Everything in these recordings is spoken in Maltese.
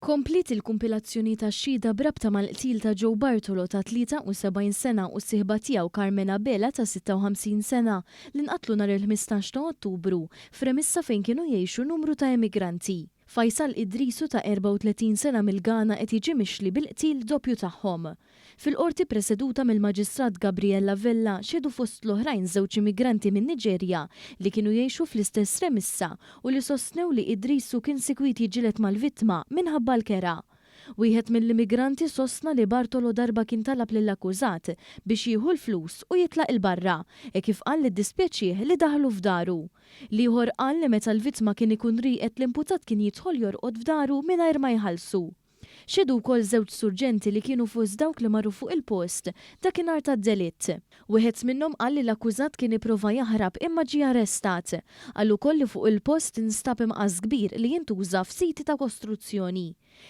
Kompliet il-kumpilazzjoni tax-xhieda b'rabta mal-qtil ta' Joe Bartolo ta' 73 sena u s-sieħba tiegħu Carmen Abela ta' 56 sena li nqatlu nhar il-15 ta' Ottubru f'remissa fejn kienu jgħixu numru ta' emigranti. Faisal Idrisu ta' 34 sena mill-Ghana qed jiġi mixli bil-qtil doppju tagħhom. Fil-Qorti preseduta mill-Maġistrat Gabriella Vella xehdu fost l-oħrajn żewġ immigranti min-Niġerja li kienu jgħixu fl-istess remissa u li sostnew li Idrisu kien sikwit jiġġieled mal-vittma minħabba l-kera. Wieħed mill-immigranti sostna li Bartolo darba kien talab lill-akkużat biex jieħu l-flus u jitlaq 'il barra, hekk kif qal li ddispjaċih li daħlu f'daru. L-ieħor qal li meta l-vittma kien ikun rieqed l-imputat kien jidħol jorqod f'daru mingħajr ma jħallsu. Xehdu wkoll żewġ surġenti li kienu fost dawk li marru fuq il-post dakinhar tad-delitt. Wieħed minnhom qal li l-akkużat kien ipprova jaħrab imma ġie arrestat. Qal ukoll li fuq il-post instab imqass kbir li jintuża f'siti ta' kostruzzjoni.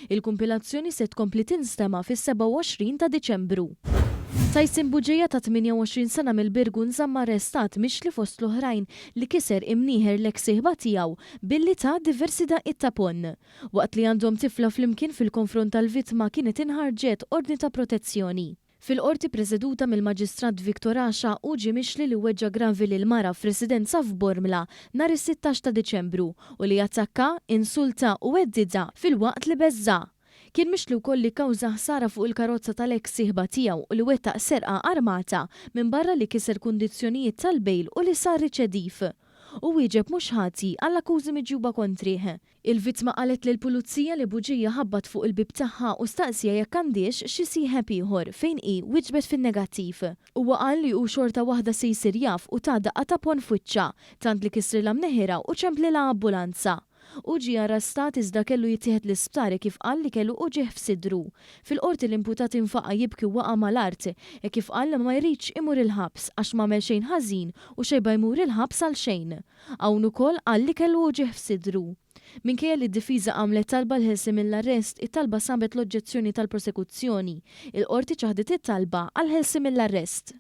Il-kumpilazzjoni se tkompli tinstema' fis-27 ta' Diċembru. Tyson Bugeja ta' 28 sena mill-Birgu nżamm arrestat mixli fost l-oħrajn li kiser imnieħer l-eks sieħba tiegħu billi ta diversi daqqiet ta' ponn. Waqt li għandhom tifla flimkien fil-konfront tal-vittma kienet inħarġet ordni ta' protezzjoni. Fil-Qorti preseduta mill-Maġistrat Victor Asha hu ġie mixli li weġġa' gravi lil mara f'residenza f'Bormla nhar is-16 ta' Diċembru u li attakka, insulta u heddidha filwaqt li beżżgħa. Kien mixli wkoll li kkawża ħsara fuq il-karozza tal-eks sieħba tiegħu u li wettaq serqa armata minbarra li kiser kundizzjonijiet tal-bail u li sar riċediv. Hu wieġeb mhux ħati għall-akkużi miġjuba kontrih. Il-vittma qalet lill-Pulizija li Buġija ħabbat fuq il-bieb tagħha u staqsieha jekk għandhiex xi sieħeb ieħor fejn hi wieġbet fin-negattiv. Huwa qal li hu xorta waħda se jsir jaf u ta daqqa ta' ponn f'wiċċha, tant li kissrilha mneħirha u ċemplilha ambulanza. Hu ġie arrestat iżda kellu jittieħed l-isptar hekk kif qal li kellu uġigħ f'sidru. Fil-Qorti l-imputat infaqa' jibki u waqa' mal-art hekk kif qal li ma jridx imur il-ħabs għax m'għamel xejn ħażin u xejba jmur il-ħabs għal xejn. Hawn ukoll qal li kellu uġigħ f'sidru. Minkejja li d-difiża għamlet talba għall-ħelsien mill-arrest, it-talba sabet l-oġġezzjoni tal-prosekuzzjoni. Il-Qorti ċaħdet it-talba għall-ħelsien mill-arrest.